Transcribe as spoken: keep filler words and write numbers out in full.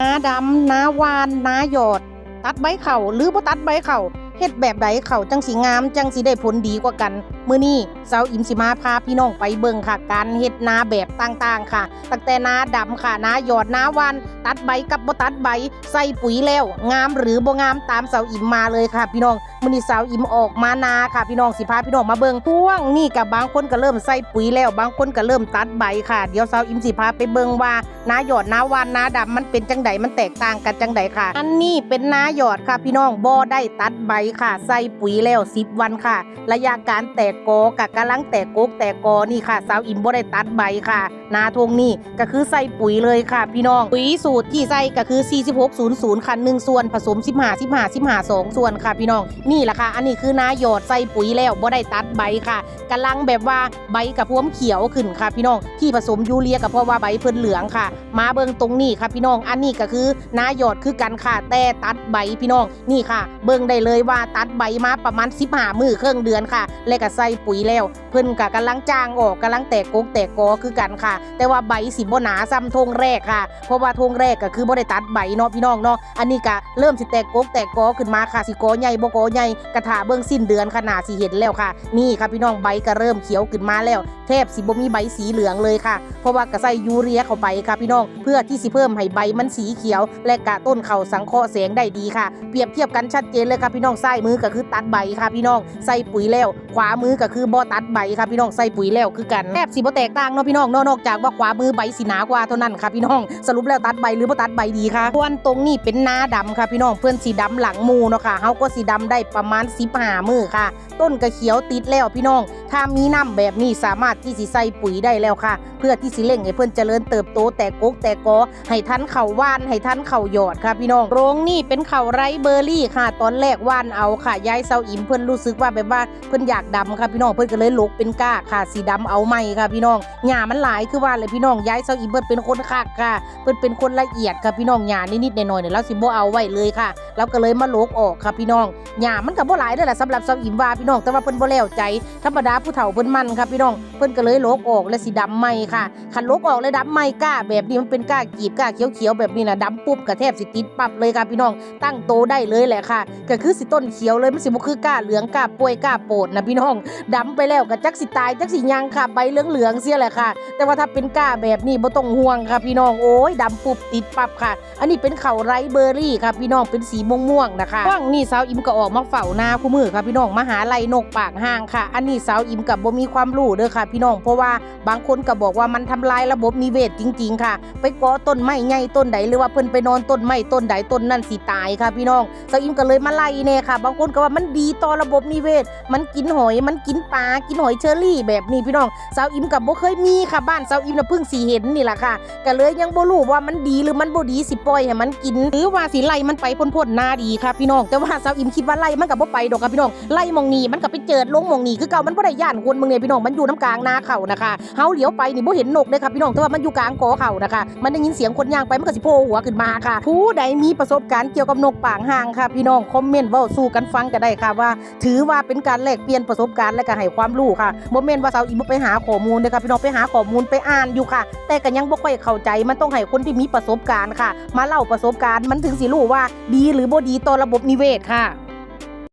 นาดำ นาหว่าน นาหยอด ตัดใบข้าวหรือบ่ตัดใบข้าว เฮ็ดแบบใดข้าวจั่งสิงาม จั่งสิได้ผลดีกว่ากัน มื้อนี้สาวอิ๋มสิมาพาพี่น้องไปเบิ่งค่ะ การเฮ็ดนาแบบต่างๆค่ะ ตั้งแต่นาดำค่ะ นาหยอด นาหว่าน ตัดใบกับบ่ตัดใบ ใส่ปุ๋ยแล้วงามหรือบ่งาม ตามสาวอิ๋มมาเลยค่ะพี่น้อง มื้อนี้สาวอิ๋มออกมานาค่ะพี่น้อง สิพาพี่น้องมาเบิ่ง ช่วงนี้ก็บางคนก็เริ่มใส่ปุ๋ยแล้ว บางคนก็เริ่มตัดใบค่ะ เดี๋ยวสาวอิ๋มสิพาไปเบิ่งว่า นาหยอด นาหว่าน นาดำ มันเป็นจั่งใด มันแตกต่างกันจั่งใดค่ะ อันนี้เป็นนาหยอดค่ะพี่น้อง บ่ได้ตัดใบค่ะ ใส่ปุ๋ยแล้วสิบวันค่ะ ระยะการแตกกอก็กำลังแตกกกแตกกอนี่ค่ะ สาวอิ๋มบ่ได้ตัดใบค่ะ นาท่งนี่ก็คือใส่ปุ๋ยเลยค่ะพี่น้อง ปุ๋ยสูตรที่ใส่ก็คือ สี่สิบหก ศูนย์ ศูนย์ ค่ะ หนึ่งส่วน ผสม สิบห้า สิบห้า สิบห้า สองส่วนค่ะพี่น้อง นี่แหละค่ะ อันนี้คือนาหยอดใส่ปุ๋ยแล้ว บ่ได้ตัดใบค่ะ กำลังแบบว่าใบกระพวมเขียวขึ้นค่ะพี่น้อง ที่ผสมยูเรียก็เพราะว่าใบเพิ่นเหลืองค่ะ มาเบิ่งตรงนี้ค่ะพี่น้อง อันนี้ก็คือนาหยอดคือกันค่ะ แต่ตัดใบพี่น้อง นี่ค่ะ เบิ่งได้เลยว่าตัดใบมาประมาณสิบห้ามื้อ ครึ่งเดือนค่ะ และก็ใส่ปุ๋ยแล้ว เพิ่นก็กำลังจ่างออก กำลังแตกกกแตกกอคือกันค่ะ แต่ว่าใบสิบ่หนาส่ำท่งแรกค่ะ เพราะว่าท่งแรกก็คือบ่ได้ตัดใบเนาะพี่น้องเนาะ อันนี้ก็เริ่มสิแตกกกแตกกอขึ้นมาค่ะ สิกอใหญ่บ่กอใหญ่ก็ถ่าเบิ่งสิ้นเดือนค่ะ น่าสิเห็นแล้วค่ะ นี่ค่ะพี่น้อง ใบก็เริ่มเขียวขึ้นมาแล้ว แทบสิบ่มีใบสีเหลืองเลยค่ะ เพราะว่าก็ใส่ยูเรียเข้าไปค่ะพี่น้อง เพื่อที่สิเพิ่มให้ใบมันสีเขียว และกะต้นข้าวสังเคราะห์แสงได้ดีค่ะ เปรียบเทียบกันชัดเจนเลยค่ะพี่น้อง ซ้ายมือก็คือตัดใบค่ะพี่น้อง ใส่ปุ๋ยแล้ว ขวามือก็คือบ่ตัดใบค่ะพี่น้อง ใส่ปุ๋ยแล้วคือกัน แทบสิบ่แตกต่างเนาะพี่น้องเนาะ นอกจากว่าขวามือใบสิหนากว่าเท่านั้นค่ะพี่น้อง สรุปแล้วตัดใบหรือบ่ตัดใบดีคะ ส่วนตรงนี้เป็นนาดำค่ะพี่น้อง เพิ่นสิดำหลังหมู่เนาะค่ะ เฮาก็สิดำได้ประมาณสิบห้ามื้อค่ะ ต้นก็เขียวติดแล้วพี่น้อง ถ้ามีน้ำแบบนี้สามารถที่สิใส่ปุ๋ยได้แล้วค่ะ เพื่อที่สิเร่งให้เพิ่นเจริญเติบโต แตกกกแตกกอ ให้ทันข้าวหว่าน ให้ทันข้าวหยอดค่ะพี่น้อง โรงนี่เป็นข้าวไรเบอร์รี่ค่ะ ตอนแรกหว่านเอาค่ะ ยายสาวอิ๋มเพิ่นรู้สึกว่าแบบว่าเพิ่นอยากดำค่ะพี่น้อง เพิ่นก็เลยหลกเป็นก้าค่ะ สิดำเอาใหม่ค่ะพี่น้อง หญ้ามันหลายคือว่าเลยพี่น้อง ยายสาวอิ๋มเพิ่นเป็นคนคักค่ะ เพิ่นเป็นคนละเอียดค่ะพี่น้อง หญ้านิดๆหน่อยๆเนี่ย ลาวสิบ่เอาไว้เลยค่ะ ลาวก็เลยมาหลกออกค่ะพี่น้อง หญ้ามันก็บ่หลายเด้อล่ะ สำหรับสาวอิ๋มว่าพี่น้อง แต่ว่าเพิ่นบ่แล้วใจ ธรรมดาผู้เฒ่าเพิ่นหมั่นค่ะพี่น้อง เพิ่นก็เลยหลกออกและสิดำใหม่ค่ะ คันหลกออกและดำใหม่ ก้าแบบนี้มันเป็นก้ากีบ ก้าเขียวๆแบบนี้นะ ดำปุ๊บก็แทบสิติดปั๊บเลยค่ะพี่น้อง ตั้งโตได้เลยแหละค่ะ ก็คือสิต้นเขียวเลย มันสิบ่คือก้าเหลือง ก้าป่วย ก้าโปดนะพี่น้อง ดำไปแล้วก็จักสิตาย จักสิหยังค่ะ ใบเหลืองๆเสียแหละค่ะ แต่ว่าถ้าเป็นก้าแบบนี้บ่ต้องห่วงค่ะพี่น้อง โอ้ย ดำปุ๊บติดปั๊บค่ะ อันนี้เป็นข้าวไรเบอร์รี่ค่ะพี่น้อง เป็นสีม่วงๆนะคะ ช่วงนี้สาวอิ๋มก็ออกมาเฝ้านาคู่มื้อค่ะพี่น้อง มาหาไล่นกปากห่างค่ะ อันนี้สาวอิ๋มก็บ่มีความรู้เด้อค่ะพี่น้อง เพราะว่าบางคนก็บอกว่ามันทำลายระบบนิเวศจริงๆค่ะ ไปเกาะต้นไม้ใหญ่ต้นใด หรือว่าเพิ่นไปนอนต้นไม้ต้นใด ต้นนั้นสิตายค่ะพี่น้อง สาวอิ๋มก็เลยมาไล่แน่ค่ะ บางคนก็ว่ามันดีต่อระบบนิเวศ มันกินหอย มันกินปลา กินหอยเชอรี่แบบนี้พี่น้อง สาวอิ๋มก็บ่เคยมีค่ะ บ้านสาวอิ๋มน่ะเพิ่งสิเห็นนี่ล่ะค่ะ ก็เลยยังบ่รู้ว่ามันดีหรือมันบ่ดี สิปล่อยให้มันกิน หรือว่าสิไล่มันไปพ้นๆนาดีค่ะพี่น้อง แต่ว่าสาวอิ๋มคิดว่าไล่มันก็บ่ไปดอกค่ะพี่น้อง ไล่หม่องนี้มันก็ไปเจิดลงหม่องนี้คือเก่า มันบ่ได้ย้านคนเบิ่งเนี่ยพี่น้อง มันอยู่นำกลางนาข้าวนะคะ เฮาเหลียวไปนี่บ่เห็นนกเด้อค่ะพี่น้อง แต่ว่ามันอยู่กลางกอข้าวนะคะ มันได้ยินเสียงคนย่างไป มันก็สิโผล่หัวขึ้นมาค่ะ ผู้ใดมีประสบการณ์เกี่ยวกับนกปากห่างค่ะพี่น้อง คอมเมนต์เว้าสู่กันฟังก็ได้ค่ะ ว่าถือว่าเป็นการแลกเปลี่ยนประสบการณ์และก็ให้ความรู้ค่ะ บ่แม่นว่าสาวอิ๋มบ่ไปหาข้อมูลเด้อค่ะพี่น้อง ไปหาข้อมูลไปอ่านอยู่ค่ะ แต่ก็ยังบ่ค่อยเข้าใจ มันต้องให้คนที่มีประสบการณ์ค่ะ มาเล่าประสบการณ์ มันถึงสิรู้ว่าดีหรือบ่ดีต่อระบบนิเวศค่ะ